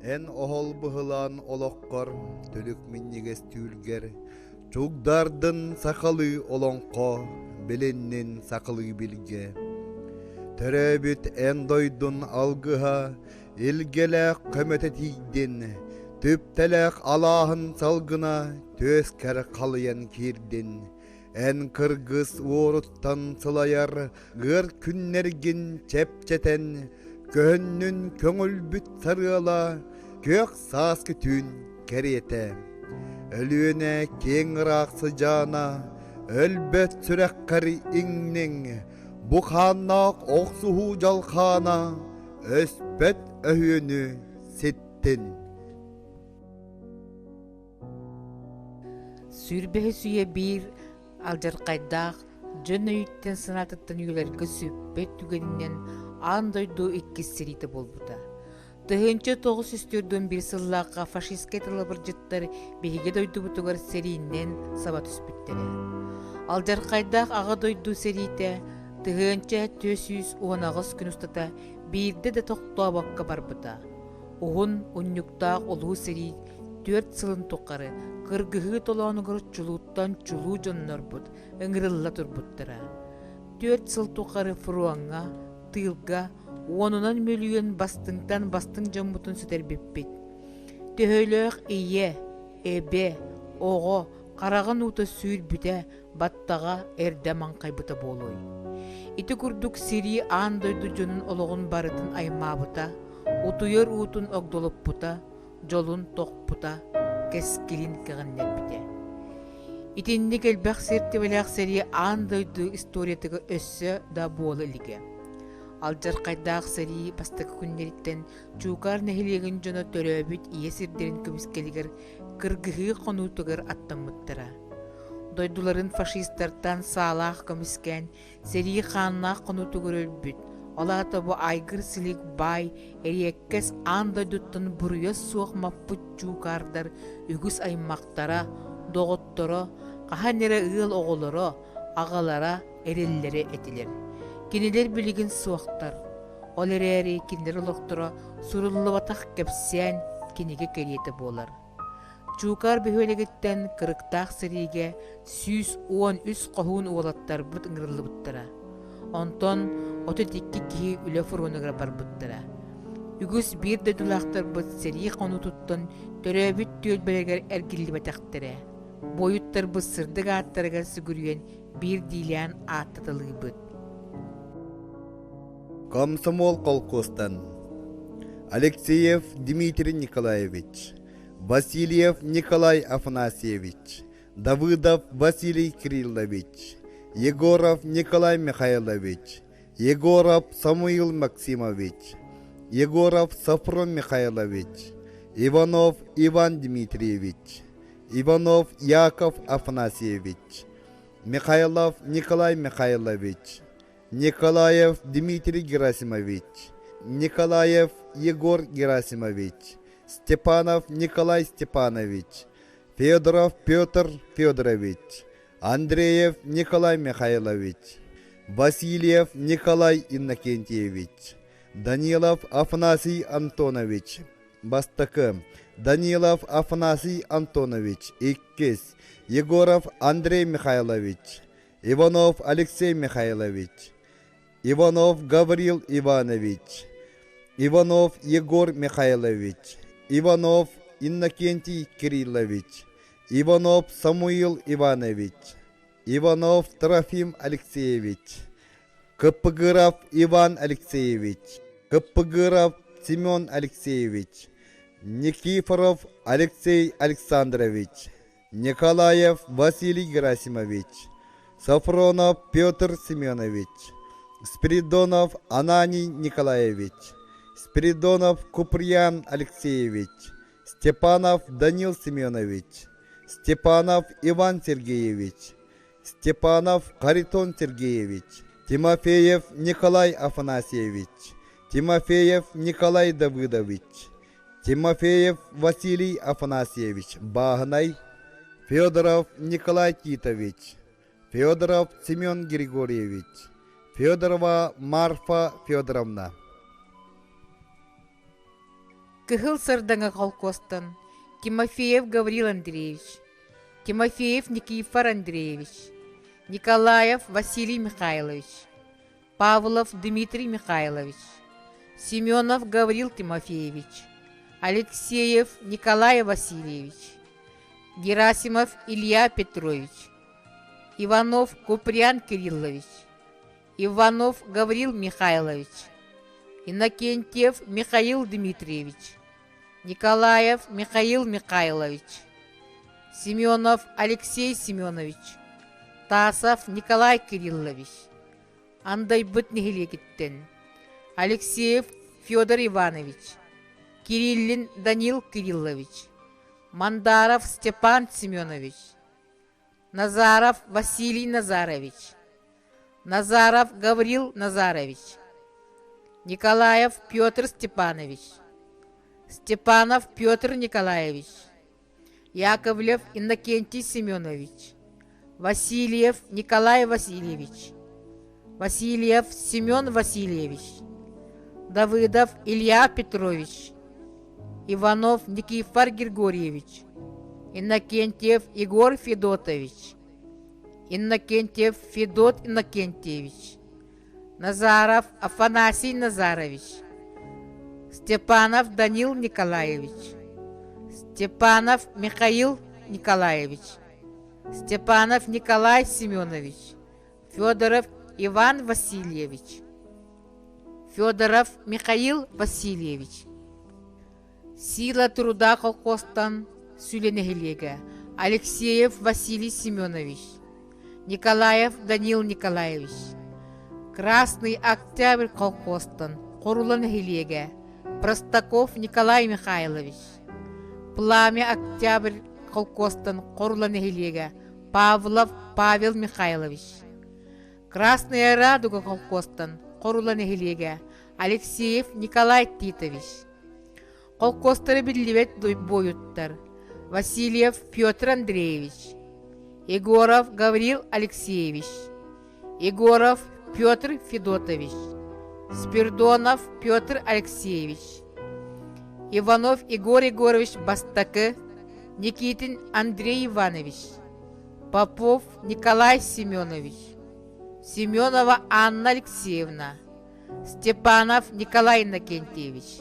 Эн оһол быһылаан олоххор түлүк минньигэс түүлгэр Чугдардын сахалыы олоҥхо, билиннин сахалыы билгэ. Төрөөбүт эн дойдун алгыһа, илгэлээх көмөтө тиийдин, түптэлээх алааһын салгына түөскэр халыйан киирдин. Эн кыргыс уоруттан сылайар ыар күннэргин чэпчэтэн, көһөннүн көҥүлбүт сарыала, күөх сааскы түүн кэриэтэ. Өлүөнэ киэҥ ыраах сыдьаана, өлбөт сүрэххэр иҥниҥ, бу хааннаах охсуһуу дьалхаана өспөт өһүөнү ситтин. Сүүрбэһис үйэ биир алдьархайдаах дьон өйүттэн санаатыттан үйэлэргэ сүппэт түгэнинэн аан дойду иккис сэриитэ буолбута. 1941 сыллаахха фашистскай талабырдьыттар биһиги дойдубутугар сэриинэн саба түспүттэрэ. Алдьархайдаах Аҕа дойду сэриитэ 1418 күн устата биирдэ да тохтообокко барбыта. Уһун унньуктаах улуу сэрии түөрт сылын тухары кыргыһыы толоонугар чулууттан чулуу дьоннорбут ыҥырылла турбуттара. Түөрт сыл тухары фроҥҥа, тыылга уонунан мөлүйүөн бастыҥтан бастыҥ дьоммутун сүтэрбиппит. Төһөлөөх ийэ, эбэ, оҕо хараҕын уута сүүрбүтэ, баттаҕа эрдэ маҥхайбыта буолуой. Ити курдук сирии аан дойду дьонун олоҕун барытын аймаабыта, утуйар уутун огдолуппута, дьолун тохпута, кэскилин кэҕиннэрбитэ. Итинник элбэх сиэртибэлээх сэрии аан дойду историятыгар өссө да буола илигэ. Алдьархайдаах сэрии бастакы күннэриттэн Чуукаар нэһилиэгин дьоно төрөөбүт ийэ сирдэрин көмүскэлигэр кыргыһыы хонуутугар аттаммыттара. Дойдуларын фашистартан саалаах көмүскээн сэрии хааннаах хонуутугар өлбүт, ол аата бу айгыр-силик баай, эриэккэс аан дойдуттан буруйа суох маппыт чуукаардар үгүс аймахтара, доҕотторо, хаһан эрэ ыал оҕолоро, аҕалара, эрэллэрэ этилэр. Кинилэр билигин суохтар. Ол эрээри кинилэр олохторо суруллубатах кэпсээн кинигэ кэриэтэ буолар. Чуукаар бөһүөлэгиттэн кырыктаах сэриигэ 113 хоһуун уолаттарбыт ыҥырыллыбыттара. Онтон 32 киһи үлэ фронугар барбыттара. Үгүс биир дойдулаахтарбыт сэрии хонуутуттан төрөөбүт түөлбэлэригэр эргиллибэтэхтэрэ. Буойуттарбыт сырдык ааттарыгар сүгүрүйэн биирдиилээн ааттаталыыбыт. Комсомол колхозтан Алексеев Дмитрий Николаевич, Васильев Николай Афанасьевич, Давыдов Василий Кириллович, Егоров Николай Михайлович, Егоров Самуил Максимович, Егоров Софрон Михайлович, Иванов Иван Дмитриевич, Иванов Яков Афанасьевич, Михайлов Николай Михайлович, Николаев Дмитрий Герасимович, Николаев Егор Герасимович, Степанов Николай Степанович, Федоров Петр Федорович, Андреев Николай Михайлович, Васильев Николай Иннокентьевич, Данилов Афанасий Антонович, Бастакы Данилов Афанасий Антонович, иккис Егоров Андрей Михайлович, Иванов Алексей Михайлович, Иванов Гаврил Иванович, Иванов Егор Михайлович, Иванов Иннокентий Кириллович, Иванов Самуил Иванович, Иванов Трофим Алексеевич, Кыппыгыров Иван Алексеевич, Кыппыгыров Семен Алексеевич, Никифоров Алексей Александрович, Николаев Василий Герасимович, Софронов Петр Семенович, Спиридонов Ананий Николаевич, Спиридонов Куприян Алексеевич, Степанов Данил Семенович, Степанов Иван Сергеевич, Степанов Харитон Сергеевич, Тимофеев Николай Афанасьевич, Тимофеев Николай Давыдович, Тимофеев Василий Афанасьевич Бааһынай, Федоров Николай Титович, Федоров Семен Григорьевич, Федорова Марфа Федоровна. Кыһыл Сардаҥа холкуостан Тимофеев Гаврил Андреевич, Тимофеев Никифор Андреевич, Николаев Василий Михайлович, Павлов Дмитрий Михайлович, Семенов Гаврил Тимофеевич, Алексеев Николай Васильевич, Герасимов Илья Петрович, Иванов Куприян Кириллович, Иванов Гаврил Михайлович, Иннокентьев Михаил Дмитриевич, Николаев Михаил Михайлович, Семенов Алексей Семенович, Тасов Николай Кириллович, Андайбыт нэһилиэгиттэн Алексеев Федор Иванович, Кириллин Данил Кириллович, Мандаров Степан Семенович, Назаров Василий Назарович, Назаров Гаврил Назарович, Николаев Петр Степанович, Степанов Петр Николаевич, Яковлев Иннокентий Семенович, Васильев Николай Васильевич, Васильев Семен Васильевич, Давыдов Илья Петрович, Иванов Никифор Григорьевич, Иннокентьев Егор Федотович, Иннокентьев Федот Иннокентьевич, Назаров Афанасий Назарович, Степанов Данил Николаевич, Степанов Михаил Николаевич, Степанов Николай Семенович, Федоров Иван Васильевич, Федоров Михаил Васильевич. Сила труда колхозтан Сүлэ нэһилиэгэ Алексеев Василий Семенович, Николаев Данил Николаевич, Красный Октябрь колхозтан Хорула нэһилиэгэ Простаков Николай Михайлович, Пламя Октябрь колхозтан Хорула нэһилиэгэ Павлов Павел Михайлович, Красная Радуга колхозтан Хорула нэһилиэгэ Алексеев Николай Титович, Холкуостары биллибэт буойуттар Васильев Петр Андреевич, Егоров Гаврил Алексеевич, Егоров Петр Федотович, Спирдонов Петр Алексеевич, Иванов Егор Егорович Бастакы, Никитин Андрей Иванович, Попов Николай Семенович, Семенова Анна Алексеевна, Степанов Николай Иннокентьевич.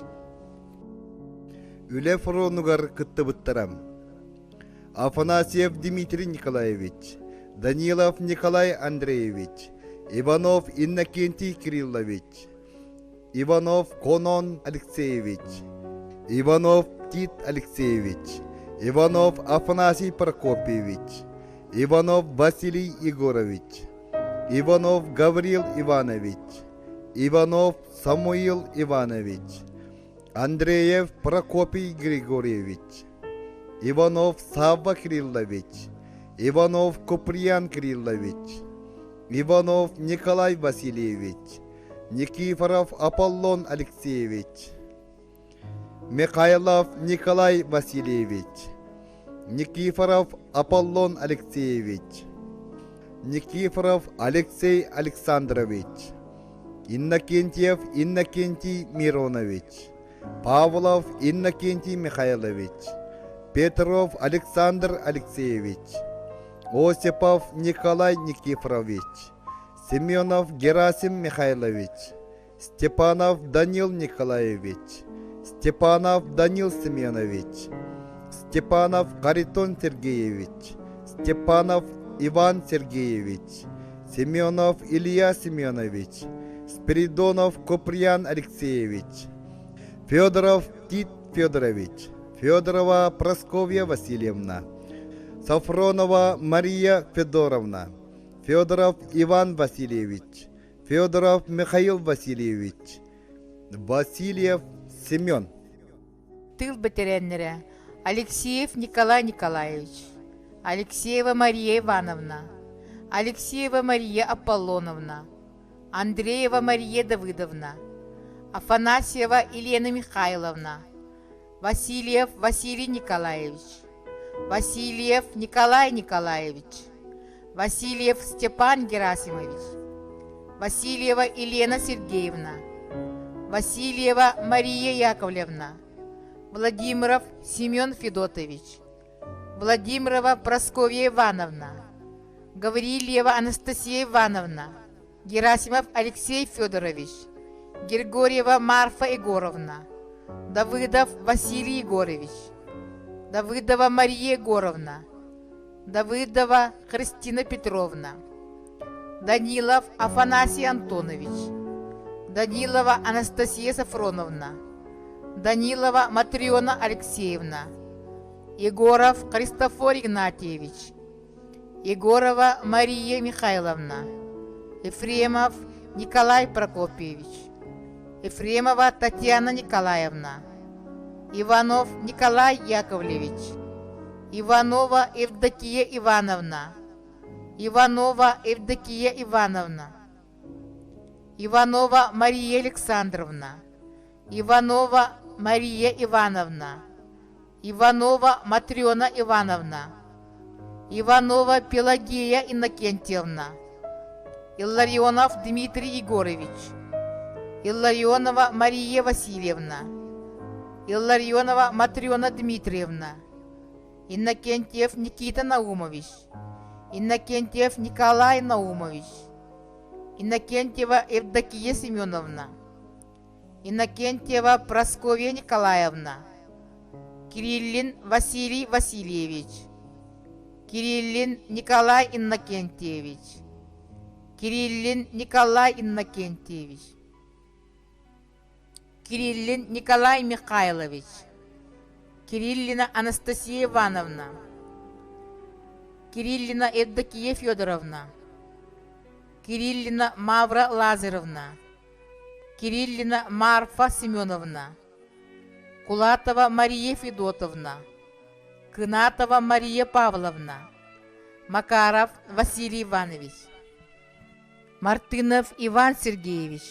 Үлэ фронугар кыттыбыттара. Афанасьев Дмитрий Николаевич, Данилов Николай Андреевич, Иванов Иннокентий Кириллович, Иванов Конон Алексеевич, Иванов Тит Алексеевич, Иванов Афанасий Прокопьевич, Иванов Василий Егорович, Иванов Гаврил Иванович, Иванов Самуил Иванович, Андреев Прокопий Григорьевич, Иванов Савва Кириллович, Иванов Куприян Кириллович, Иванов Николай Васильевич, Никифоров Аполлон Алексеевич, Михайлов Николай Васильевич, Никифоров Аполлон Алексеевич, Никифоров Алексей Александрович, Иннокентьев Иннокентий Миронович, Павлов Иннокентий Михайлович, Петров Александр Алексеевич, Осипов Николай Никифорович, Семенов Герасим Михайлович, Степанов Данил Николаевич, Степанов Данил Семенович, Степанов Харитон Сергеевич, Степанов Иван Сергеевич, Семенов Илья Семенович, Спиридонов Куприян Алексеевич, Федоров Тит Федорович, Федорова Прасковья Васильевна, Сафронова Мария Федоровна, Федоров Иван Васильевич, Федоров Михаил Васильевич, Васильев Семен. Тыл бэтэрээннэрэ Алексеев Николай Николаевич, Алексеева Мария Ивановна, Алексеева Мария Аполлоновна, Андреева Мария Давыдовна, Афанасьева Елена Михайловна, Васильев Василий Николаевич, Васильев Николай Николаевич, Васильев Степан Герасимович, Васильева Елена Сергеевна, Васильева Мария Яковлевна, Владимиров Семен Федотович, Владимирова Прасковья Ивановна, Гаврильева Анастасия Ивановна, Герасимов Алексей Федорович, Григорьева Марфа Егоровна, Давыдов Василий Егорович, Давыдова Мария Егоровна, Давыдова Христина Петровна, Данилов Афанасий Антонович, Данилова Анастасия Сафроновна, Данилова Матрена Алексеевна, Егоров Христофор Игнатьевич, Егорова Мария Михайловна, Ефремов Николай Прокопьевич, Ефремова Татьяна Николаевна, Иванов Николай Яковлевич, Иванова Евдокия Ивановна, Иванова Евдокия Ивановна, Иванова Мария Александровна, Иванова Мария Ивановна, Иванова Матрена Ивановна, Иванова Пелагея Иннокентьевна, Илларионов Дмитрий Егорович, Илларионова Мария Васильевна, Илларионова Матрена Дмитриевна, Иннокентьев Никита Наумович, Иннокентьев Николай Наумович, Иннокентьева Евдокия Семеновна, Иннокентьева Прасковья Николаевна, Кириллин Василий Васильевич, Кириллин Николай Иннокентьевич, Кириллин Николай Иннокентьевич, Кириллин Николай Михайлович, Кириллина Анастасия Ивановна, Кириллина Евдокия Федоровна, Кириллина Мавра Лазаревна, Кириллина Марфа Семеновна, Кулатова Мария Федотовна, Кынатова Мария Павловна, Макаров Василий Иванович, Мартынов Иван Сергеевич,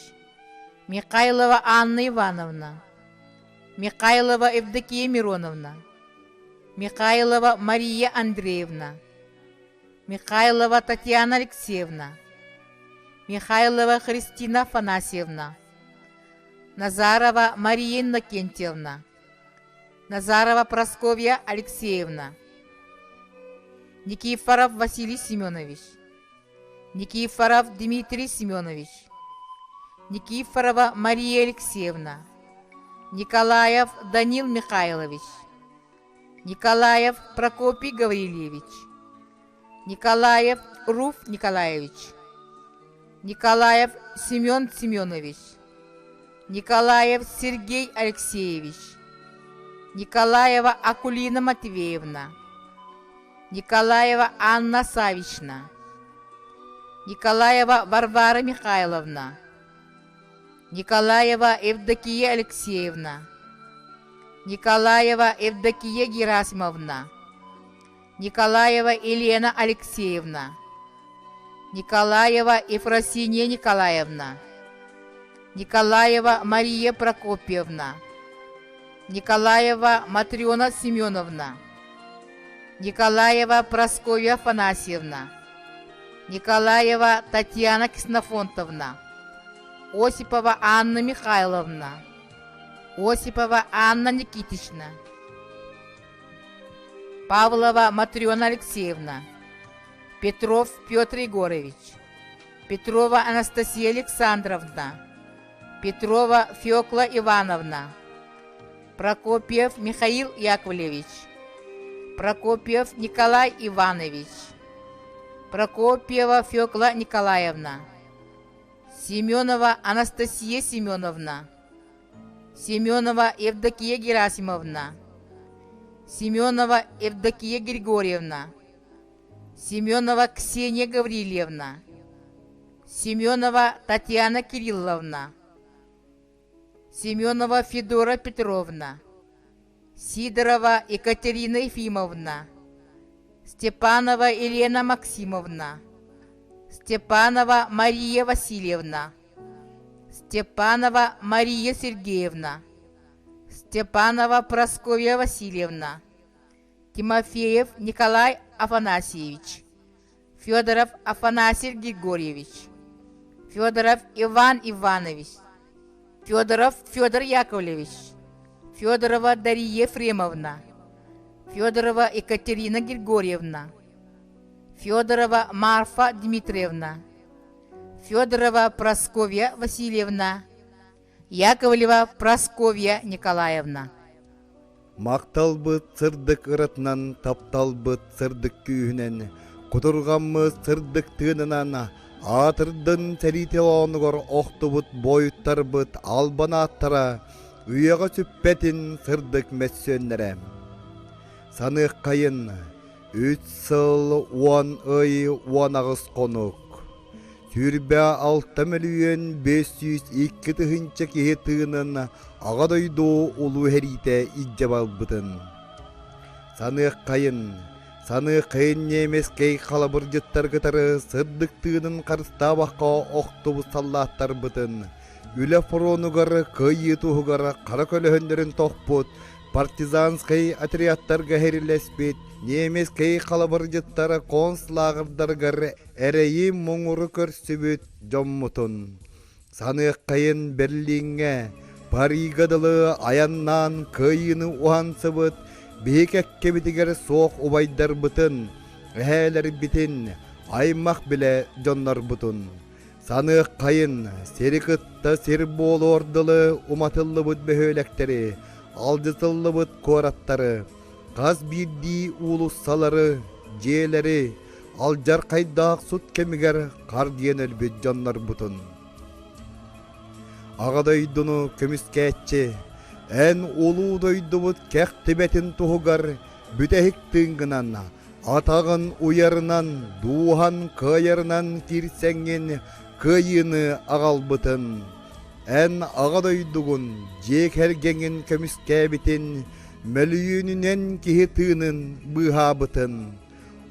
Михайлова Анна Ивановна, Михайлова Евдокия Мироновна, Михайлова Мария Андреевна, Михайлова Татьяна Алексеевна, Михайлова Христина Афанасьевна, Назарова Мария Иннокентьевна, Назарова Прасковья Алексеевна, Никифоров Василий Семенович, Никифоров Дмитрий Семенович, Никифорова Мария Алексеевна, Николаев Данил Михайлович, Николаев Прокопий Гаврильевич, Николаев Руф Николаевич, Николаев Семен Семенович, Николаев Сергей Алексеевич, Николаева Акулина Матвеевна, Николаева Анна Савична, Николаева Варвара Михайловна, Николаева Евдокия Алексеевна, Николаева Евдокия Герасимовна, Николаева Елена Алексеевна, Николаева Ефросинья Николаевна, Николаева Мария Прокопьевна, Николаева Матрена Семеновна, Николаева Прасковья Афанасьевна, Николаева Татьяна Ксенофонтовна, Осипова Анна Михайловна, Осипова Анна Никитична, Павлова Матрена Алексеевна, Петров Петр Егорович, Петрова Анастасия Александровна, Петрова Фекла Ивановна, Прокопьев Михаил Яковлевич, Прокопьев Николай Иванович, Прокопьева Фекла Николаевна, Семенова Анастасия Семеновна, Семенова Евдокия Герасимовна, Семенова Евдокия Григорьевна, Семенова Ксения Гаврильевна, Семенова Татьяна Кирилловна, Семенова Федора Петровна, Сидорова Екатерина Ефимовна, Степанова Елена Максимовна, Степанова Мария Васильевна, Степанова Мария Сергеевна, Степанова Прасковья Васильевна, Тимофеев Николай Афанасьевич, Федоров Афанасий Григорьевич, Федоров Иван Иванович, Федоров Федор Яковлевич, Федорова Дария Ефремовна, Федорова Екатерина Григорьевна, Федорова Марфа Дмитриевна, Федорова Прасковья Васильевна, Яковлева Прасковья Николаевна. Махталбыт сырдык ыратынан, тапталбыт сырдык күүһүнэн, кутурҕаммыт сырдык тыынынан, аатырдын сэриитэ оонугар охтубут буойуттарбыт албан ааттара үйэҕэ сүппэтин сырдык мөссүөннэрэ. Саныаххайын, үс сыл 10 ый 18 хонук. 26 502 тыһыынча киһи тыынын Аҕа дойду улуу сэриитэ илдьэ барбытын. Саныаххайын, саныаххайын немецкэй халабырдьыттар кытары сырдык тыынын харыстаабакка охтубут саллааттарбытын, үлэ фронугар кыайыы туһугар хара көлөһүннэрин тохпут партизанскай отрядтарга хэрилэспит немецкэй халабырдьыттар концлааҕырдарыгар эрэйи муҥуру көрсүбүт дьоммутун. Саныаххайын Берлиҥҥэ, Парига дылы айаннаан кыайыыны уһансыбыт биһи кэккэбитигэр суох убайдарбытын, эһээлэрбитин, аймах билэ дьоннорбутун. Саныаххайын, сири кытта сир буолуор дылы уматыллыбыт бөһүөлэктэри, алдьатыллыбыт куораттары, хас биирдии уулуссалары, дьиэлэри, алдьархайдаах сут кэмигэр хар диэн өлбүт дьоннорбутун. Аҕа дойдуну көмүскээччи, эн улуу дойдубут кэхтибэтин туһугар бүтэһик тыыҥҥынан, атаҕын уйарынан, дууһан кыайарынан киирсэҥҥин кыайыыны аҕалбытын, эн аҕа дойдугун, дьиэ кэргэҥҥин көмүскээбитин, мөлүйүөнүнэн киһи тыынын быыһаабытын,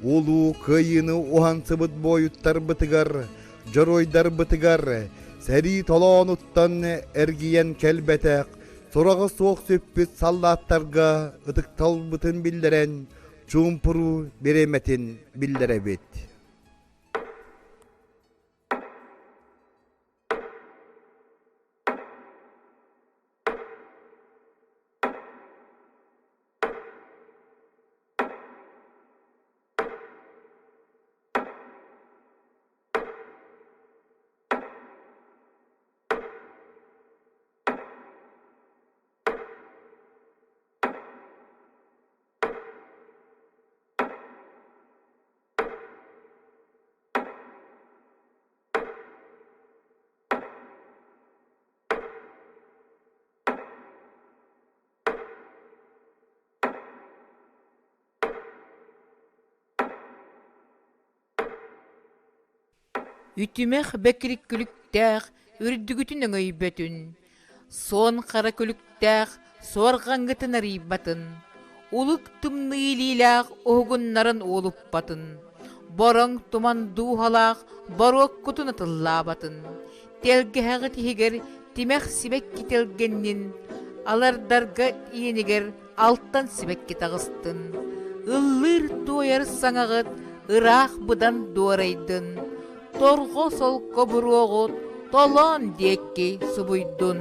Улуу Кыайыыны уһансыбыт буойуттарбытыгар, дьоруойдарбытыгар сэрии толоонуттан эргийэн кэлбэтэх, сураҕа суох сүппүт саллааттарга ытыкталбытын биллэрэн, чуумпуруу бириэмэтин биллэрэбит. Үтүмэх бэкирик күлүктээх үрдүгүтүн өҥөйбөтүн, суон хара күлүктээх суорҕаҥҥытын арыйбатын, улук тымныы илиилээх уһугуннарын уолуппатын, бороҥ туман дууһалаах боруоккутун атыллаабатын, тэлгэһэҕит иһигэр тимэх сибэкки тэлгэннин, алардарга иэнигэр алтан сибэкки таҕыстын, ыллыыр-туойар саҥаҕыт ыраах быдан дуорайдын, торҕо солко буруоҕут толоон диэки субуйдун.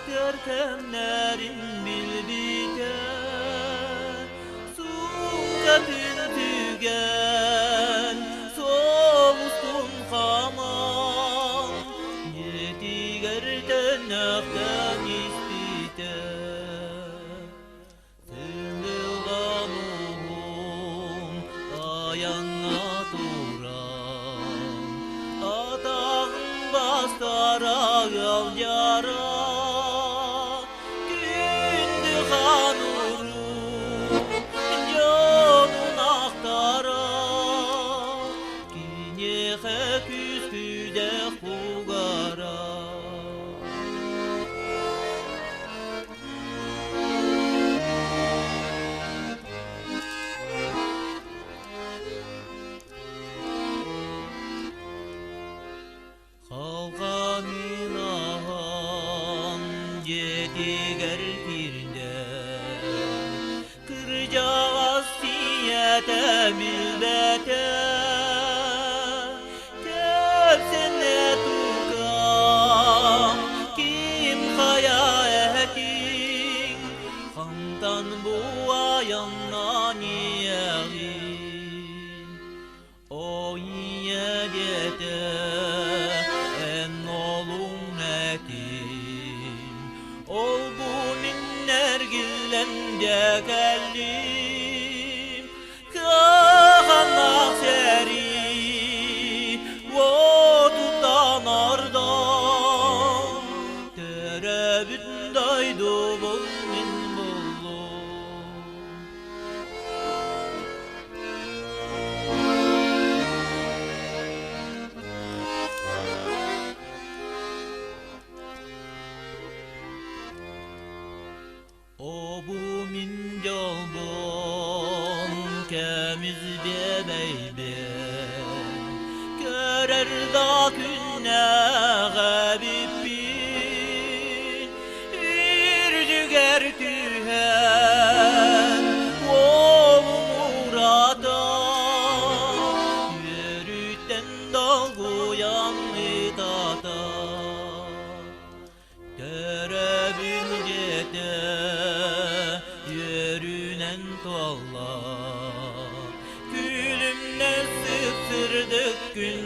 Атыр кэмнэрин билбитэ, Сумкатын түгэн, Солустун хаман, Дьиэтигэр төннөхтөн испитэ. Сыҥыллан уһун айаҥҥа туран, Атаҕын бастара ыалдьара, Күндү хаан уруу дьонун ахтара, Киниэхэ күүс-күдэх угара. Халҕанын аһан дьиэтигэр киирдэ, Кырдьаҕас ийэтэ билбэтэ, Кэпсэнэ тукаам, ким хайа этиҥ, Хантан бу айаннаан иэҕин? О ийэ диэтэ, эн олуҥ этиҥ, Ол бу мин эргиллэн дьэ кэллим, Кыаҕаннаах сэрии уотуттан ордон, Төрөөбүт дойдубун мин буллум. Обу мин дьолбун көмүс биэбэйбин, Көрөр да күннээх эбиппин, Үрдүгэр түһэн уолум уурата, Үөрүүттэн долгуйан ытата. Төрөбүн дьиэтэ үөрүүнэн туолла, Күлүмнэс сып-сырдык күн.